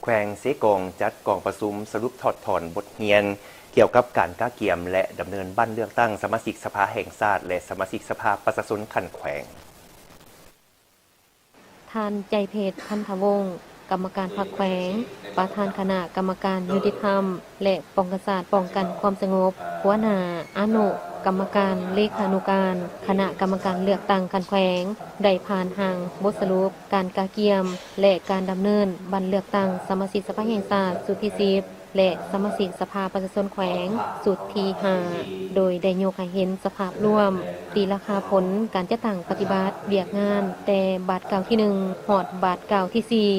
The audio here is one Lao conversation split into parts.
ແຂວງເຊກອງ ຈັດກອງປະຊຸມສະຫຼຸບຖອດຖອນບົດຮຽນ ກ່ຽວກັບການກະກຽມ ແລະ ດຳເນີນບັ້ນເລືອກຕັ້ງສະມາຊິກສະພາແຫ່ງຊາດ ແລະ ສະມາຊິກສະພາປະຊາຊົນຂັ້ນແຂວງ. ທ່ານ ໃຈເພັດ ພັນທະວົງ ກຳມະການພັກແຂວງ, ປະທານຄະນະກຳມະການຍຸຕິທຳ ແລະ ປ້ອງກັນຊາດ ປ້ອງກັນຄວາມສະຫງົບ, ຫົວໜ້າອະນຸກຳມະການເລຂານຸການຄະນະກຳມະການເລືອກຕັ້ງຂັ້ນແຂວງ ໄດ້ຜ່ານຮ່າງບົດສະຫຼຸບການກະກຽມ ແລະ ການດຳເນີນບັ້ນເລືອກຕັ້ງສະມາຊິກສະພາແຫ່ງຊາດຊຸດທີສິບ ແລະ ສະມາຊິກສະພາປະຊາຊົນແຂວງຊຸດທີຫ້າ ໂດຍໄດ້ຍົກໃຫ້ເຫັນສະພາບລວມ ຕີລາຄາຜົນການຈັດຕັ້ງປະຕິບັດວຽກງານ ແຕ່ບາດກ້າວທີໜຶ່ງ ຮອດບາດກ້າວທີສີ່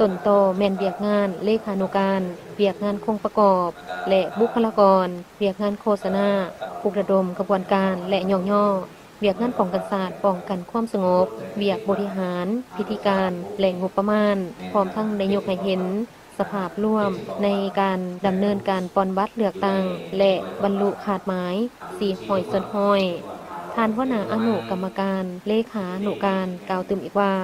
ຕົ້ນຕໍແມ່ນວຽກງານເລຂານຸການ, ວຽກງານຄົງປະກອບ ແລະ ບຸກຄະລາກອນ, ວຽກງານໂຄສະນາ, ປຸກລະດົມຂະບວນການ ແລະ ຍ້ອງຍໍ, ວຽກງານປ້ອງກັນຊາດ, ປ້ອງກັນຄວາມສະຫງົບ, ວຽກບໍລິຫານ, ພິທີການ ແລະ ງົບປະມານ, ພ້ອມທັງໄດ້ຍົກໃຫ້ເຫັນ ສະພາບລວມໃນການດຳເນີນການປ່ອນບັດເລືອກຕັ້ງ ແລະ ບັນລຸຄາດໝາຍສີ່ຮ້ອຍສ່ວນຮ້ອຍ. ທ່ານຫົວໜ້າອະນຸກຳມະການເລຂານຸການກ່າວຕື່ມອີກວ່າ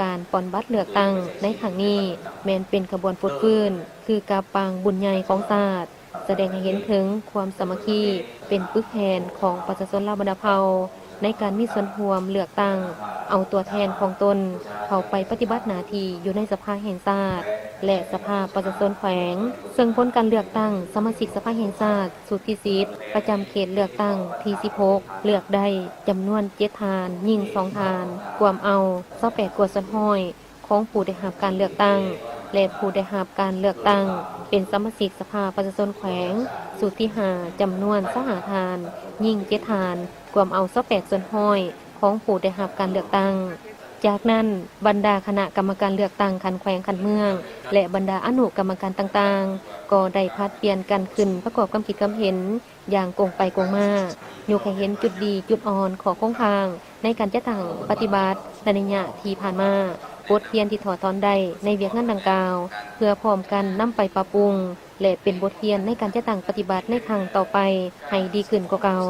ການປ່ອນບັດເລືອກຕັ້ງໃນຄັ້ງນີ້ ແມ່ນເປັນຂະບວນຟົດຟື້ນ ຄືກັບປາງບຸນໃຫຍ່ຂອງຊາດ, ສະແດງໃຫ້ເຫັນເຖິງຄວາມສາມັກຄີ ເປັນປຶກແຜ່ນຂອງປະຊາຊົນລາວບັນດາເຜົ່າ ໃນການມີສ່ວນຮ່ວມເລືອກຕັ້ງ ເອົາຕົວແທນຂອງຕົນເຂົ້າໄປປະຕິບັດໜ້າທີ່ຢູ່ໃນສະພາແຫ່ງຊາດ ແລະ ສະພາປະຊາຊົນແຂວງ, ເຊິ່ງຜົນການເລືອກຕັ້ງສະມາຊິກສະພາແຫ່ງຊາດຊຸດທີສິບ ປະຈຳເຂດເລືອກຕັ້ງທີສິບຫົກ ເລືອກໄດ້ຈຳນວນເຈັດທ່ານ, ຍິງສອງທ່ານ, ກວມເອົາຊາວແປດກວ່າສ່ວນຮ້ອຍ ຂອງຜູ້ໄດ້ຮັບການເລືອກຕັ້ງ ແລະ ຜູ້ໄດ້ຮັບການເລືອກຕັ້ງເປັນສະມາຊິກສະພາປະຊາຊົນແຂວງຊຸດທີຫ້າ ຈຳນວນຊາວຫ້າທ່ານ, ຍິງເຈັດທ່ານ, ກວມເອົາຊາວແປດສ່ວນຮ້ອຍຂອງຜູ້ໄດ້ຮັບການເລືອກຕັ້ງ. ຈາກນັ້ນ, ບັນດາຄະນະກຳມະການເລືອກຕັ້ງຂັ້ນແຂວງ, ຂັ້ນເມືອງ ແລະ ບັນດາອະນຸກຳມະການຕ່າງໆ ກໍໄດ້ຜັດປ່ຽນກັນຂຶ້ນປະກອບຄຳຄິດຄຳເຫັນ ຢ່າງກົງໄປກົງມາ, ຍົກໃຫ້ເຫັນຈຸດດີຈຸດອ່ອນ, ຂໍ້ຄົງຄ້າງໃນການຈັດຕັ້ງປະຕິບັດໃນໄລຍະທີ່ຜ່ານມາ, ບົດຮຽນທີ່ຖອດຖອນໄດ້ໃນວຽກງານດັ່ງກ່າວ ເພື່ອພ້ອມກັນນຳໄປປັບປຸງ ແລະ ເປັນບົດຮຽນໃນການຈັດຕັ້ງປະຕິບັດໃນຄັ້ງຕໍ່ໄປໃຫ້ດີຂຶ້ນກວ່າເກົ່າ.